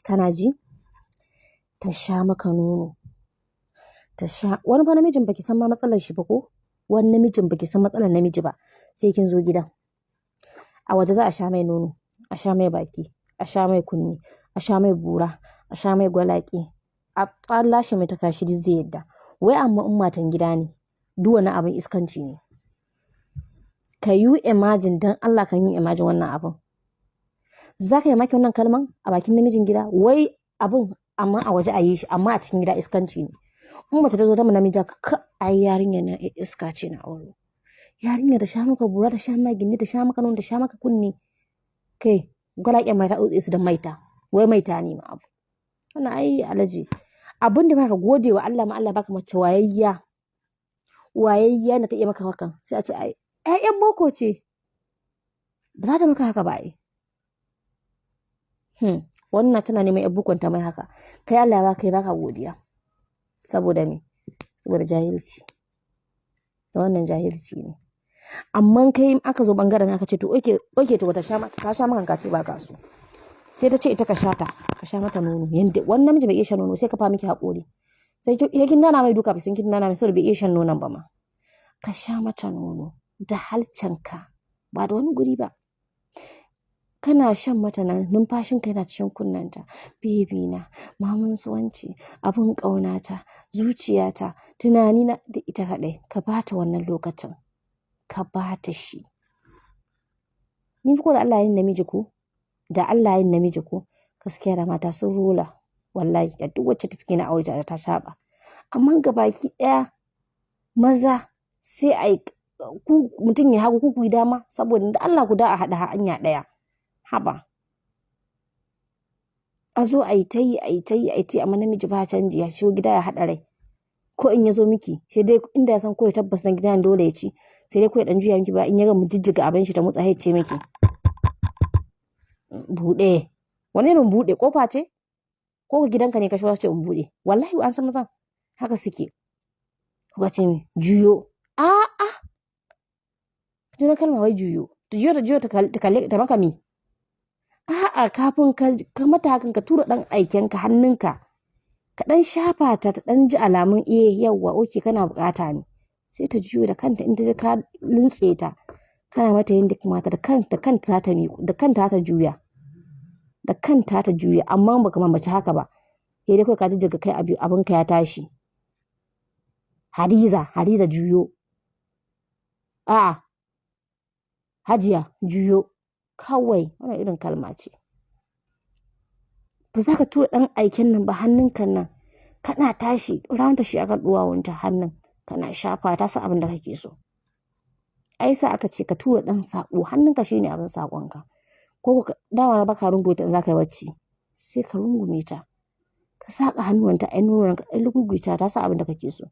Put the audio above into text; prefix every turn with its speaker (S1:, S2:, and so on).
S1: Kana ji? Ta sha maka nono. Ta sha wani fa namijin baki san ma matsalar shi ba ko? Wani namijin baki san matsalar namiji ba sai kin zo gida. A waje za a sha mai nono, a sha mai baki, a sha mai kunne, a sha mai bura, a sha mai gwalaƙe, a tsallashe mai takashi duk zai yadda. Wai amma in matan gida ne, duk wani abin iskanci ne. Can you imagine, dan Allah, can you imagine wannan abin? Za ka yi maki wannan kalman a bakin namijin gida? Wai abin amma a waje a yi shi, amma a cikin gida iskanci ne. In mace ta zo ta namiji, ka ai yarinya na iska ce na aure. Yarinya ta sha maka bura, ta sha maka gindi, ta sha maka nono, ta sha maka kunne. Kai, gwalaƙen mai ta tsotse su da maita. Wai maita ne ma abu. Wannan ai alaji. Abin da baka gode wa Allah ma, Allah baka mace wayayya. Wayayya na ta iya maka hakan. Sai a ce ai ƴaƴan boko ce. Ba za ta maka haka ba ai. Wannan tana neman ƴar bokon ta mai haka. Kai Allah ya baka, kai baka godiya. Saboda me? Saboda jahilci. Da wannan jahilci ne. Amma kai in aka zo bangaren aka ce to okay, to ta sha maka, ta sha maka, ka ce ba ka so. Sai ta ce ita ka sha ta, ka sha mata nono. Yanda wani namiji bai iya shan nono, sai ka fa miki haƙori. Sai kin nana mai duka, bisin kin nana mai, saboda bai iya shan nonon ba ma. Ka sha mata nono da halcanka, ba da wani guri ba. Kana shan mata nan, numfashinka yana cikin kunnenta. Baby na, maman su wance, abun ƙaunata, zuciyata, tunanina da ita kaɗai. Ka bata wannan lokacin. Ka bata shi. Ni fa ko da Allah yin namiji ko? Da Allah yin namiji ko? Gaskiya da mata sun rula. Wallahi da duk wacce ta suke na aure ta taɓa. Amma gabaki ɗaya maza sai ai ku mutum ya hagu, ku yi dama, saboda da Allah guda a haɗa hanya ɗaya. Haba. A zo a yi ta yi, a yi ta yi, a yi ta yi, amma namiji ba canji, ya shigo gida ya haɗa rai. Ko in ya zo miki, sai dai inda ya san ko ya tabbas na gidan dole ya ci, sai dai ko ya ɗan juya miki ba, in ya ga mu jijjiga abin shi ta motsa, ya ce miki buɗe. Wani irin buɗe ƙofa ce? Ko ka gidanka ne ka shigo ce in buɗe? Wallahi an san mazan haka suke. Kuka ce mi juyo. A'a. Juna kalma wai juyo. Ta juyo, ta juyo, ta kalle ta maka mi? A'a, kafin ka mata hakan, ka tura ɗan aikenka, hannunka. Ka ɗan shafa ta, ta ɗan ji alamun eh yawwa, okay, kana buƙata ne. Sai ta juyo da kanta in ta ji ka lintse ta. Kana mata yanda ya kamata, da kanta kanta za ta miƙo, da kanta za ta juya. Da kanta ta juya, amma baka ma mace haka ba. Sai dai kawai ka jijjiga kai, abinka ya tashi. Hadiza, Hadiza juyo. A'a. Hajiya juyo. Kawai wannan irin kalma ce. Ba za ka tura ɗan aiken nan ba, hannunka nan. Kana tashi, ɗora mata shi akan ɗuwawunta hannun. Kana shafa, ta san abin da kake so. Ai sa aka ce ka tura ɗan saƙo, hannunka shine abin saƙonka. Ko dama baka rungume ta in za ka yi bacci. Sai ka rungume ta. Ka saƙa hannuwanta a nonon ka, ɗan luguguita, ta san abin da kake so.